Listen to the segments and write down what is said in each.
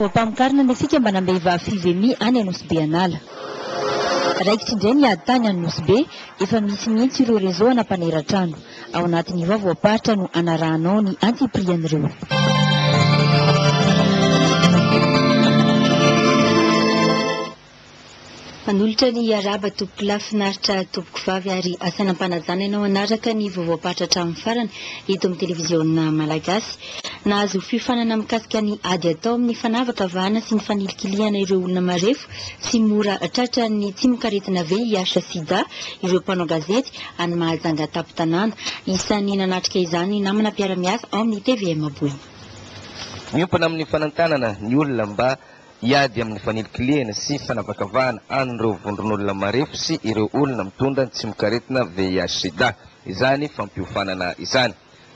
Voampamokarina ny fikambanam-behivavy Fivemi any Anosibe Anala. Raikitra indray ny ady tany any Nosy Be, efa misy mihitsy ireo réseau ana mpanera trano. Ao anatin'ny vaovaom-paritra no anarahanao ny antsipirian'ireo. Manolotra ny arahaba tompokolahy finaritra tompokovavy ary asaina am-panajana ianao hanaraka ny vaovaom-paritra hatramin'ny farany eto amin'ny televiziona malagasy. Nahazo fiofanana mikasika ny ady atao amin'ny fanavakavahana sy ny fanilikilihana ireo olona marefo sy mora tratran'ny tsimokaretina VIH sida ireo mpanao gazety any Mahajanga tampon-tanàna. Isan'ny nanatrika izany ny namana mpiara-miasa ao amin'ny tvm Boeny. Miompana amin'ny fanentanana ny olona mba Hiady amin'ny fanilikilihana sy fanavakavahana an'ireo vondron'olona marefo sy ireo olona mitondra ny tsimokaretina VIH-Sida izany fampiofanana izany.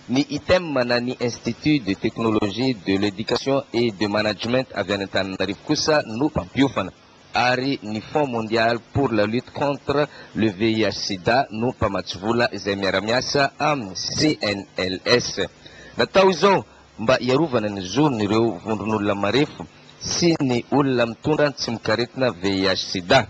Ny ITEM na ny Institut de Technologie de l'Education et de Management avy any Antananarivo kosa no mpampiofana ary ny Fonds Mondial pour la Lutte contre le VIH-Sida no mpamatsy vola izay miara-miasa amin'ny CNLS. Natao izao mba hiarovana ny zon'ireo vondron'olona marefo sy ny olona mitondra ny tsimokaretina VIH-Sida.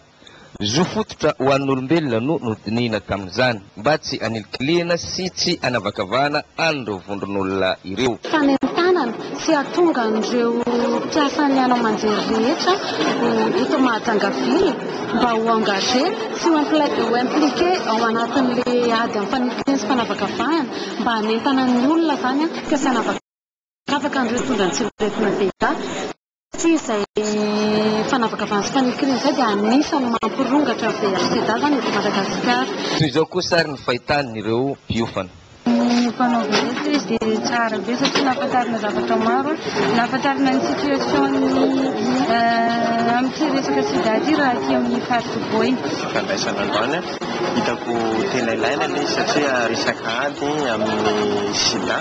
Zo fototra ho an'ny olombelona no nodinihina tamin'izany, mba tsy hanilikilihina sy tsy hanavakavahana an'ireo vondron'olona ireo. Fanentanana sy hahatonga an'ireo mpiasan'ny haino aman-jery rehetra ho eto Mahajanga ville mba ho engagé sy ho impliqué ao anatin'ilay ady amin'ny fanilikilihana sy fanavakavahana. Mba hanentana ny olona izany ka tsy hanavakavaka an'ireo mitondra ny tsimokaretina VIH satria izay fanavakavahana sy fanilikilihana izay dia anisan'ny mampirongatra ny VIH sida izany eto Madagasikara. Toy izao kosa ary ny fahitan'ireo mpiofana. Ny mpanao gazety izy dia tsara be satria nahafantarana zavatra maro, nahafantarana ny situation-ny amin'ity resaka sida ity raha aty amin'ny faritra Boeny. Fifandraisana androany. Hitako tena ilaina ilay izy satria resaka ady amin'ny sida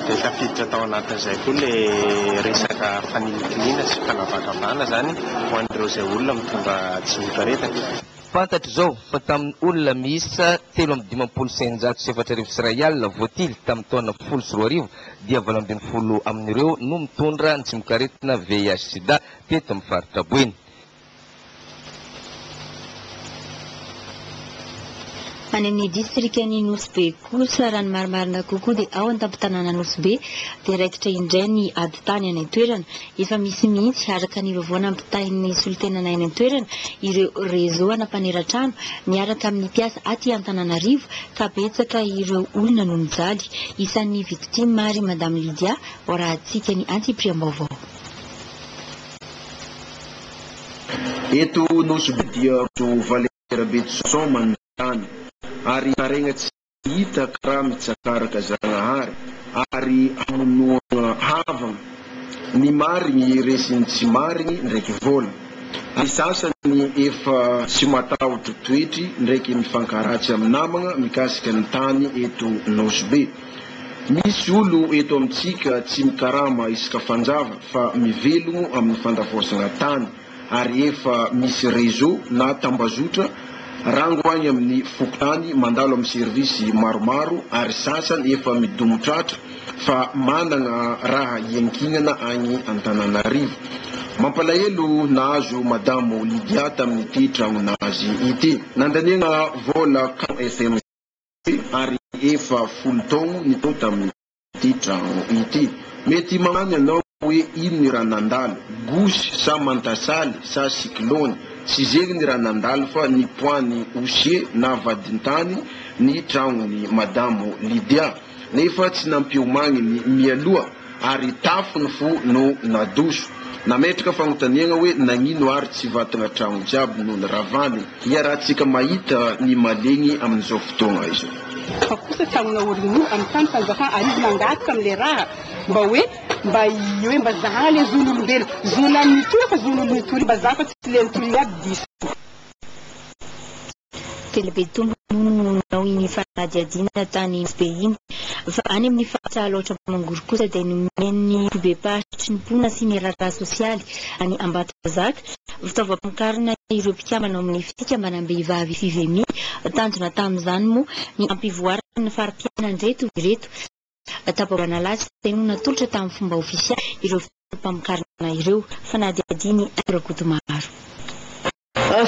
dia tafiditra tao anatin'izay koa ilay resaka fanilikiliana sy fanavakavahana izany ho an'ireo izay olona mitondra tsimokaretina. Fantatra izao fa tamin'ny olona miisa 1653 voatily tamin'ny taona 2010 dia 18 amin'ireo no mitondra ny tsimokaretina VIH-Sida teto amin'ny faritra Boeny. Any amin'ny distrikan'i Nosy Be kosa, raha ny marimarina kokoa dia ao an-tampon-tanàna Nosy Be dia raikitra indray ny ady tany any an-toerana. Efa misy mihitsy, araka ny vaovao nampitain'ny solontenanay any an-toerana, ireo réseau ana mpanera trano miaraka amin'ny mpiasa aty Antananarivo ka betsaka ireo olona no mijaly. Isan'ny victime ary Madame Lydia, hoarahantsika ny antsipiriam-baovao. Eto Nosy Be dia zo Valera Betison mandany ary haregna tsy hita karaha mitsakaraka Zagnahary ary hamonoagna havagna ny marigny resin'ny tsy marigny ndraiky vôla. Ny sasany efa tsy matahotro toetry ndraiky mifankaratsy amin'ny namagna mikasika ny tany eto Nosy Be. Misy olo eto amintsika tsy mikarama isaka fanjava fa mivelogno amin'ny fandavaozagna tany ary efa misy réseau na tambazotra rango agny amin'ny fokontany mandalo amin'ny service maromaro ary sasany efa midomotratra fa managna raha iankignana agny Antananarivo. Mampalahelo nahazo madamo Lydia tamin'ity tragnonazy ity. Nandaniagna vôla FMC ary efa folo taogno ny tao tamin'ny. Ity tragno ity. Mety magnano ianao hoe ino ny raha nandalo, gosy sa mantasaly sa cyclone, tsy zegny ny raha nandalo fa nipoahan'ny huissier na vadintany ny tragnon'i madamo Lydia nefa tsy nampiomagniny mialoha ary tafony fo no nadoso. Nametraka fagnontaniagna hoe nagnino ary tsy vatagna tragno jiaby no niravany. Iarahantsika mahita ny malegny amin'izao fotoagna izao. Fa kosa tsy agnona origny amin'ny tany fanjakana ary izy mangataka amle raha mba hoe mba hoe mba zahana le zon'olombelo zonany mitory fa zon'olo mitory mba zaha fa tsy le nitory aby diso. Tena be tombony moa no nanao iny fanadihadiana tany Nosy Be iny. Fa any amin'ny faritra Alaotra Mangoro kosa dia nomen'ny foibem-paritry ny mponina sy ny raharaha sosialy any Ambatondrazaka fitaovam-pamokarana ireo mpikambana ao amin'ny fikambanam-behivavy Fivemi. Tanjona tamin'izany moa ny hampivoarana ny fari-piainan'ireto ireto. Tapa-bolana lasa izay no natolotra tamin'ny fomba ofisialy ireo. fitaovam-pamokarana ireo. Fanadihadian'i Rakotomaro.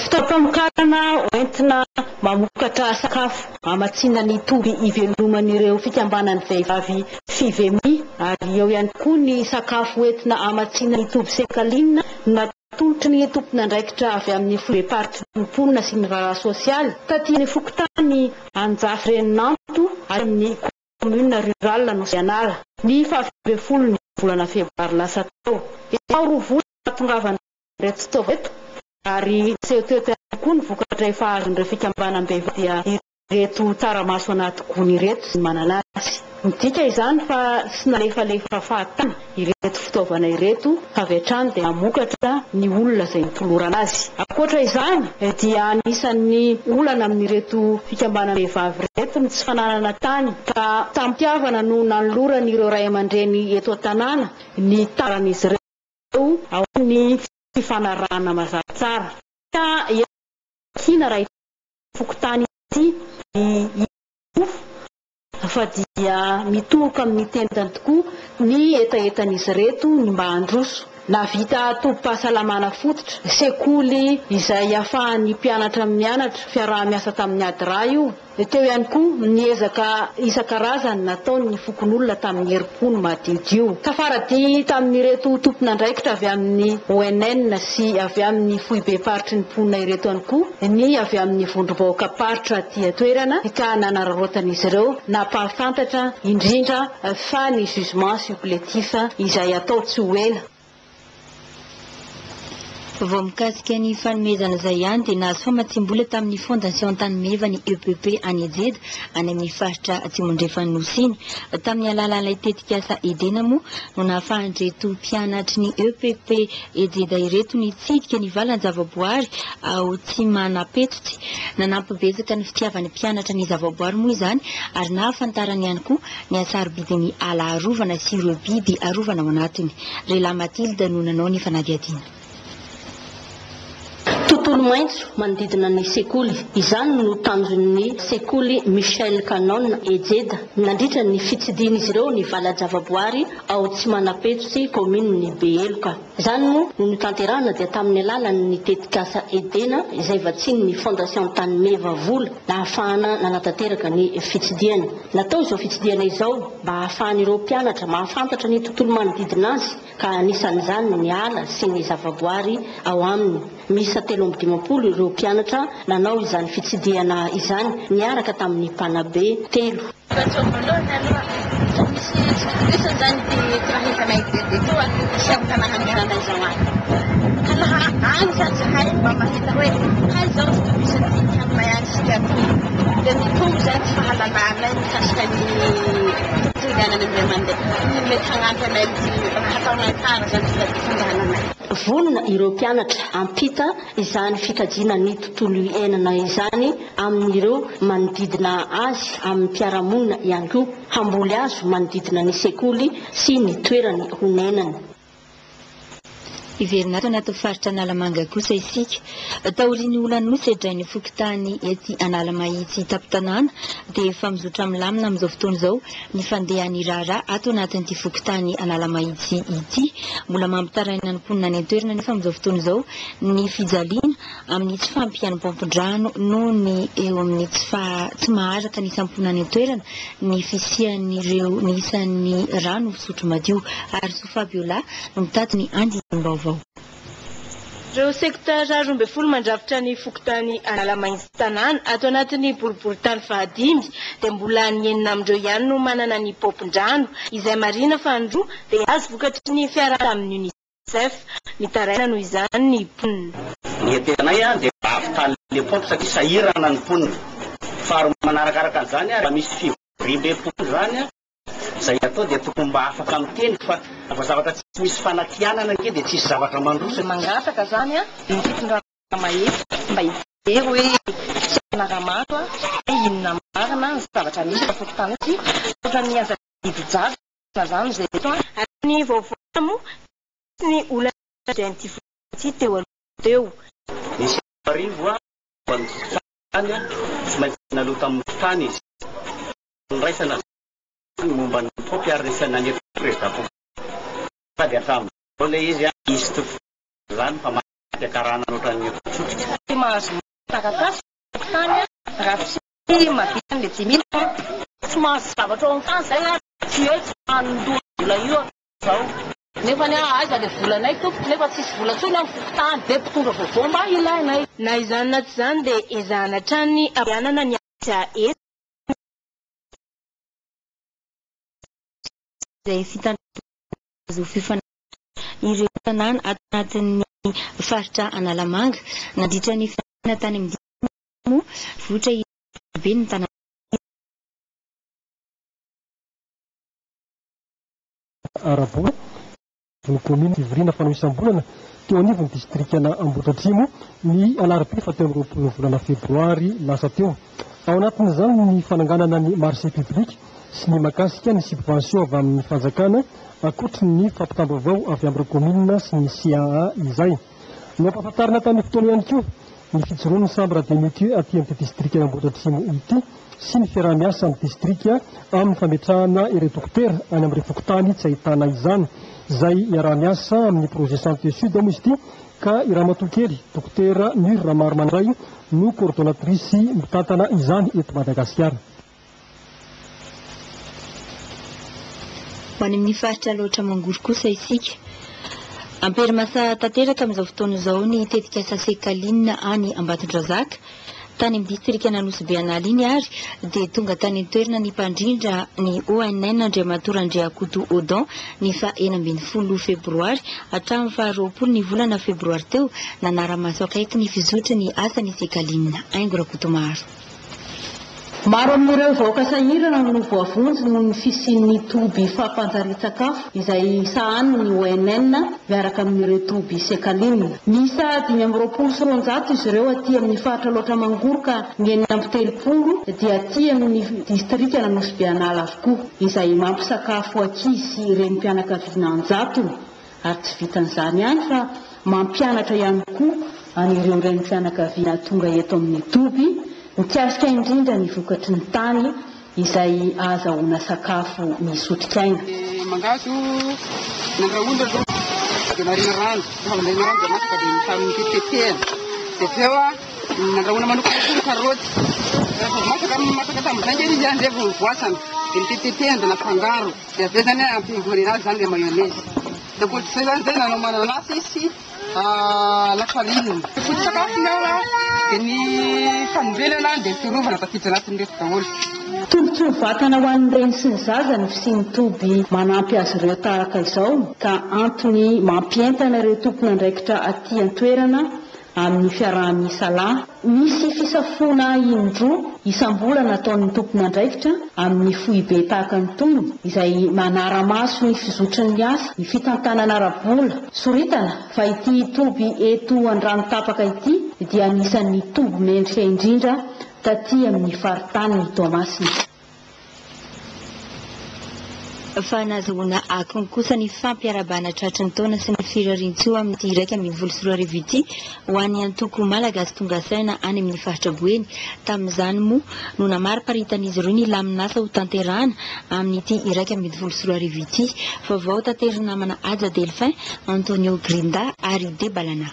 Fitaovam-pamokarana hoentina mamokatra sakafo hamatsiana ny toby iveloman'ireo fikambanan'ny vehivavy Fivemi ary eo ihany koa ny sakafo hoentina hamatsiana ny toby Sekalina no natolotry ny tompon'andraikitra avy amin'ny foibem-paritry ny mponina sy ny raharaha sosialy taty amin'ny fokontany Anjafireninanto ary amin'ny commune rurale Anosianala ny faha-12 ny volana febroary lasa teo. Efa 2 volana nahatongavan'ireto fitaovana ireto ary niseho teto ihany koa ny vokatra efa azon'ireo fikambanam-behivavy dia ireto tsaramaso anaty gony ireto sy ny mananasy. Midika izany fa tsy nalefalefa fahatany ireto fitaovana ireto fa avy hatrany dia namokatra ny olona izay nitolorana azy. Ankoatra izany dia anisan'ny olana amin'ireto fikambanam-behivavy ireto ny tsy fananana tany ka tamim-pitiavana no nanoloran'ireo ray aman-dreny eto an-tanàna ny taran'izy ireo ao amin'ny fifanarahana mazava tsara. Ka ekiana raha ity fokontany ity ny hifofo fa dia mitoroka amin'ny tendany tokoa ny hetahetan'izy ireto ny mba handroso. Nahavita tobim-pahasalamana fototra, sekoly izay ahafahan'ny mpianatra mianatra, fiaraha-miasa tamin'ny ADRA io. Teo ihany koa ny ezaka isan-karazany nataon'ny fokonolona tamin'ny herim-pony madiodio. Tafaradia tamin'ireto tompon'andraikitra avy amin'ny ONN sy avy amin'ny foibem-paritry ny mponina ireto ihany koa ny avy amin'ny vondrom-bahoakam-paritra aty an-toerana ka nanararaotan'izy ireo nampahafantatra indrindra fa ny jugement supplétif izay hatao tsy ho ela. Vao mikasika ny fanomezana izay ihany dia nahazo famatsiam-bola tamin'ny Fondation Antanimeva ny EPP any Ejeda any amin'ny faritra Atsimo-Andrefan'ny Nosy iny. Tamin'ny alalan'ilay tetikasa Edena moa no nahafahan'ireto mpianatry ny EPP Ejeda ireto nitsidika ny valan-javaboary ao Tsimanapetotsy. Nanampy betsaka ny fitiavan'ny mpianatra ny zavaboary moa izany ary nahafantarany ihany koa ny hasarobidin'ny ala arovana sy ireo biby arovana ao anatiny. Rela Mathilde no nanao ny fanadihadiana. Tontolo maitso manodidina ny sekoly. Izany no tanjon'ny sekoly Michel Canon Ejeda nandritra ny fitsidihan'izy ireo ny vala-javaboary ao Tsimanapetsy, kaominin'i Beheloka. Izany moa no notanterahana dia tamin'ny alalan'ny tetikasa Edena izay vatsian'ny Fondation Tanimeva vola nahafahana nanatanteraka ny fitsidihana. Natao izao fitsidihana izao mba hahafahan'ireo mpianatra mahafantatra ny tontolo manodidina azy ka anisan'izany ny ala sy ny zavaboary ao aminy. Miisa 53 ireo mpianatra nanao izany fitsidihana izany niaraka tamin'ny mpanabe telo. Hatao voalohany aloha, tsy misy tsy fitokisana izany ity raha hitanay ity toa sy amin'ny tanàna andehananay izao any. Ka laha any izany zahay mba mahita hoe hay izao ny fitokisan'ity ty aminay any isika ty. Dia mitombo izany ny fahalalanay mikasika ny tontolo iainana indray mandeha. Ny mety hagnampy anay amin'ity raha hataonay tsara izany fandehananay. Vonona ireo mpianatra hampita izany fikajiana ny tontolo iainana izany amin'ireo manodidina azy, amin'ny mpiara-monina ihany koa, hamboly hazo manodidina ny sekoly sy ny toerany honenany. Hiverina ato anaty faritra Analamanga kosa isika. Taorian'ny olana nosedrain'ny fokontany etsy Analamahitsy tampon-tanàna dia efa mizotra milamina amin'izao fotoana izao ny fandehan'ny raharaha ato anatin'ity fokontany Analamahitsy ity. Mbola mampitaraina ny mponina any an-toerana anefa amin'izao fotoana izao ny fijaliana amin'ny tsy fahampian'ny paompin-drano noho ny eo amin'ny tsy tsy maharaka ny isam-ponina any an-toerana ny fisian'ireo ny isan'ny rano fisotro madio. Harisoa Fabiola no mitady ny andinim-baovao. Ireo sektera 12 mandrafitra ny fokontany Analamahitsy tanàna ato anatin'ny boriborintany fahadimy dia mbola ny enina amin'ireo ihany no manana ny paompin-drano izay marihina fa ny roa dia azo vokatry ny fiarahana tamin'ny Unicef. Mitaraina noho izany ny mponina. Ny heteranay dia ahavitany le paompy satria sahirana ny mponina. Faharoa manarakaraka an'izany raha misy fivoriambe-mponina izany izay atao dia tokony mba afaka miteny fa raha zavatra tsy misy fanakianana ange dia tsisy zavatra mandroso. Mangataka izany ny fitondrana mahefa mba hijery hoe tsy hanara-maso hoe inona marina ny zavatra misy ao fokontany satria ohatran'ny aza didy jadona izany izay eto. Araka ny vaovao moa tsy ny olana identity ity teo aloha teo. Nisy arivo ny tany tsy maintsy naloa tamin'ny tany izy. Niraisana ny momba ny paompy ary nisy nanefa président sady hatramin'ny. Zao le izy an, misy tofoka zany fa mampiakarana ohatran'ny eto tsotra. Tsy mahazo taratasy fokontany raha tsy mahavita an'le 5000 an. Tsy mahazo zavatra ao amin'ny tany zay ary tsy eo tsy mandoa vola io zao. Nefa ny aiza le volanay tompoko nefa tsisy vola tsony amin'ny fokontany de mpitondra vaovao mba ilainay. Na izany na tsy izany dia ezahana hatrany ny hampianana ny asa eto. Izay fitandroana fifanarahana ireo tanàna ato anatin'ny faritra Analamanga. Nandritra ny fihaonana tany amin'ny moa vohitra ben'ny tanàna. Ara-bola, ny kaominina fivoriana fanao isam-bolana teo anivon'ny distrikan'Ambohidratrimo ny alarobia fahatelo amby roapolo ny volana febroary lasa teo. Ao anatin'izany ny fananganana ny marché public sy ny mahakasika ny subvention avy amin'ny fanjakana ankoatry ny fampitam-baovao avy amin'ireo kaominina sy ny CAA izay. Nampahafantarina tamin'ny fotoana ihany koa ny fijoroan'ny chambre des métiers aty amin'ity distrikan'Ambohidratrimo ity sy ny fiaraha-miasa amin'ny distrika amin'ny fametrahana ireo dokotera any amin'ireo fokontany tsy ahitana izany, izay iaraha-miasa amin'ny projet santé sud moa izy ity ka i Ramatoa kely dokotera Mur Ramaromanandray no coordonnatrice mitantana izany eto Madagasikara. Ho any amin'ny faritra Alaotra Mangoro kosa isika. Am-perinasa tanteraka amin'izao fotoana izao ny tetikasa Secaline any Ambatondrazaka. Tany amin'ny distrikan'Anosibe An'Ala iny ary dia tonga tany an-toerana ny mpandrindra ny ONN Andriamatoa Randriakoto Odon ny faha 16 febroary hatramin'ny faha 20 ny volana febroary teo nanara-maso akaiky ny fizotry ny asan'ny Secaline. Haingo Rakotomaro. Maro amin'ireo vahoaka sahirana no voavonjy noho ny fisian'ny toby fampanjarian-tsakafo izay sahanin'ny ONN miaraka amin'ireo toby Secaline. Miisa 225 izy ireo aty amin'ny faritra Alaotra Mangoro ka ny 36 dia aty amin'ny distrikan'Anosibe An'Ala avokoa, izay mampisakafo ankizy sy renim-pianakaviana an-jatony ary tsy vitan'izany ihany fa mampianatra ihany koa an'ireo renim-pianakaviana tonga eto amin'ny toby mikasika indrindra ny vokatry ny tany izay ahazahoana sakafo misy otrikaina. Mangahazo nandrahoina aloha dia nariana rano, rehefa avy nariana rano dia masaka dia notanitetehana dia avy eo nandrahoina manokana koa ny karaoty, rehefa masaka masaka tamin'izay nge izy zay vao novoasana dia notetehana dia nafangaro. Dia avy eo zany ampiangonina azy zany le mayonnaise. Dia ankoatr'izay zany zay nanao mananasy sy lafarine. Foto-tsakafony ao dia ny fanombenana dia ny fiarovana tafiditra anatin'ireto daholo. Tombontsoa vatana ho an'ny reny sy ny zaza ny fisian'ny toby manampy azy ireo tahaka izao ka antony mampientana ireo tompon'andraikitra aty an-toerana amin'ny fiaraha-misalahy. Misy fisafoana indroa isam-bolana ataon'ny tompon'andraikitra amin'ny foibe tahaka an'itony, izay manara-maso ny fizotry ny asa, ny fitantanana ara-bola. Soritana fa ity toby eto Andranotapaka ity dia anisan'ny toby mendrika indrindra taty amin'ny faritanin'i Toamasina. Fa nahazoana akony kosa ny fampiarahabana tratry ny taona sy ny firarian-tsoa amin'ity 2011 ity ho an'ny antoko Malagasy Tonga Saina any amin'ny faritra Boeny. Tamin'izany moa no namariparitan'izy ireo ny lamin'asa ho tanterahana amin'ity 2011 ity. Vaovao taterin'ny namana Haja Delphin, Antonio Grinda ary Debalana.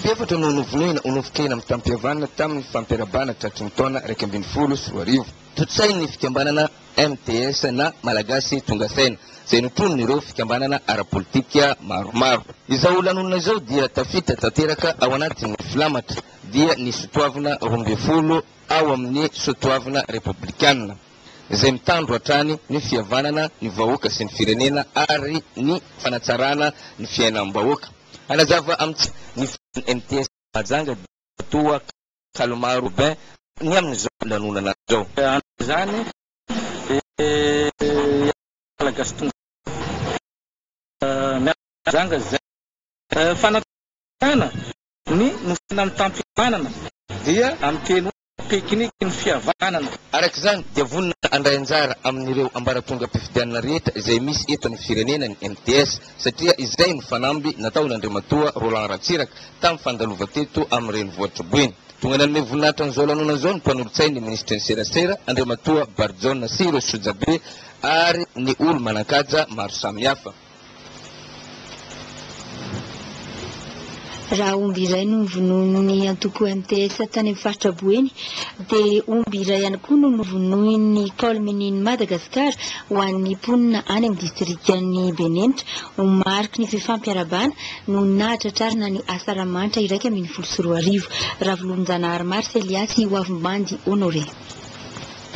Efatra no novonoina ho nofon-kena mitam-pihavanana tamin'ny fampiarahabana tratry ny taona 2011. Tontosain'ny fikambanana MTS na Malagasy Tonga Saina, izay notronin'ireo fikambanana ara-politika maromaro. Izao lanonana izao dia tafita tanteraka ao anatin'ny filamatra, dia ny sotoavina 12 ao amin'ny soatoavina repoblikanina, izay mitandro hatrany ny fihavanana ny vahoaka sy ny firenena ary ny fanatsarana ny fiainam-bahoaka. Hanazava amintsika ny filohan'ny MTS Mahajanga dia toa Kalomaro Robin ny amin'izao lanonana izao. Izany Malagasy tonga miajanga izay fanatanterahana ny nofana mitam-pihavanana dia amin'ny teny hoe tekniky ny fihavanana. Araka izany dia vonona handray anjara amin'ireo ambaratongam-pifidianana rehetra izay misy eto amin'ny firenena ny MTS satria izay no fanamby nataon'Andriamatoa Roland Ratsiraka tamin'ny fandalova teto amin'ny renivohitr'i Boeny. Tonga nanome voninahitra an'izao lanonana izao ny mpanolotsain'ny minisitry ny serasera, Andriamatoa Barijaona sy ireo sojabe ary ny olo-manan-kaja maro samihafa. Raha omby iray no novonoin'ny antoko MTS tany amin'ny faritra Boeny dia omby iray ihany koa no novonoin'ny kaominin'i Madagasikara ho an'ny mponina any amin'ny distrikan'i Benenitra ho mariky ny fifampiarahabana no nahatratrarina ny Asaramanitra 2011. Ravololonjanahary Marcelias sy Hoavimbandy Honoré.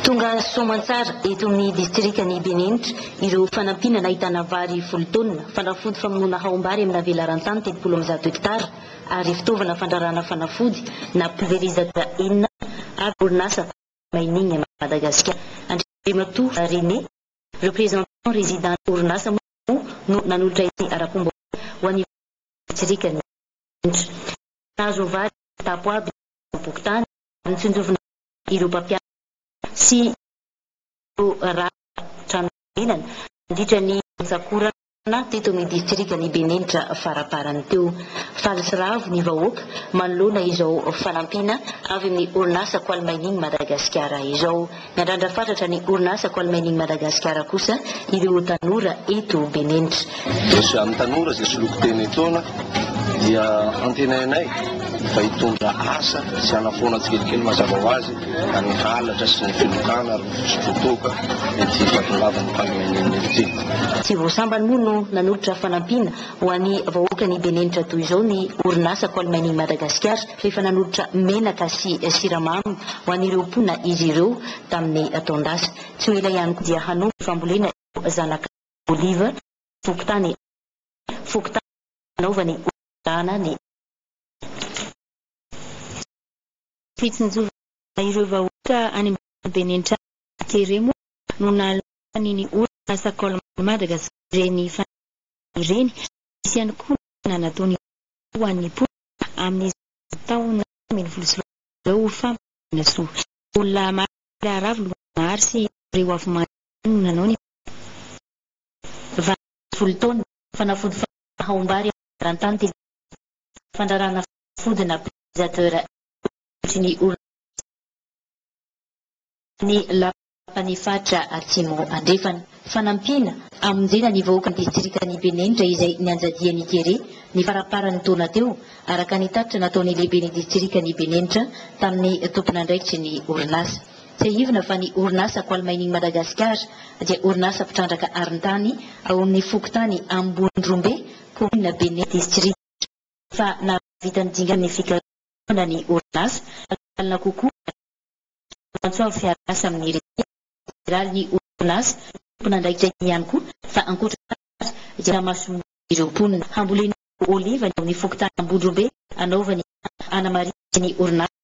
Tonga soamantsara eto amin'ny distrikan'i Benenitra ireo fanampiana nahitana vary folo taonina, fanafody famonoana haombary amina velaran-tany 130 hektara ary fitaovana fandrarana fanafody na pulvérisateur enina avy orinasa Mining Madagasikara. Andriamatoa René, représentant résident orinasa moa no nanolotra izany ara-pomba ho an'ny distrikan'i Benenitra. Nahazo vary kitapo aby ny fokontany ary notsinjovina ireo mpampianatra sy ireo rava trano fonenana nandritra ny rotsakorana teto amin'ny distrikan'i Benenitra faraparany teo. Faly sy ravo ny vahoaka manoloana izao fanampiana avy amin'ny orinasa Coal Mining Madagasikara izao. Miandrandra fatratra ny orinasa Coal Mining Madagasikara kosa ireo tanora eto Benenitra. Misy amin'ny tanora izay soloko teny etoana dia antenainay fa hitondra asa sy hanafoana tsikelikely mazava ho azy ny halatra sy ny filokana ary ny fisotroan-toaka ity fahatongavan'ny mpanomenina ity. Tsy vao sambany moa no nanolotra fanampiana ho an'ny vahoakan'i Benenitra toy izao ny orinasa Coal Mining Madagascar fa efa nanolotra menaka sy siramamy ho an'ireo mponina izy ireo tamin'ny taon-dasa. Tsy ho ela ihany koa dia hanomboka fambolena ireo zanaka oliva fokontany fokontany hanaovany rana ny Fitsinjovana ireo vahoaka any Benenitra Kere moa no nahalany ny orinasa Coal Madagascar ireny fanampiana ireny. Nisy ihany koa ny nataony ho an'ny mponina amin'izao taona 2014 izao ho fampandriana soa. Olona maro Ravolonary sy ireo avomandry no nanao ny Vary folo taona, fanafody fahaombary aran-tany telo fandrarana fodina pulvérisateur ny orinasa ny lapan'ny faritra Atsimo Andrefana. Fanampiana hamonjena ny vahoakan'ny distrikan'i Benenitra izay nianjadian'ny kere ny faramparan'ny taona teo, araka ny tatitra nataon'ny lehiben'ny distrikan'i Benenitra tamin'ny tompon'andraikitry ny orinasa. Tsiahivina fa ny orinasa Coal Mining Madagascar dia orinasa mpitrandraka arintany ao amin'ny fokontany Ambondrombe, kaominina Benenitra, distrika fa nahavita ny dingan'ny fikarohana ny orinasa, lalina kokoa antso avo fiarahamiasa amin'ny jeneralin'ny orinasa, tompon'andraikitra ihany koa fa ankoatra dia maso ireo mponina. Hambolena oliva ny ao amin'ny fokontany Ambondrombe hanaovany hanamarihana ny orinasa.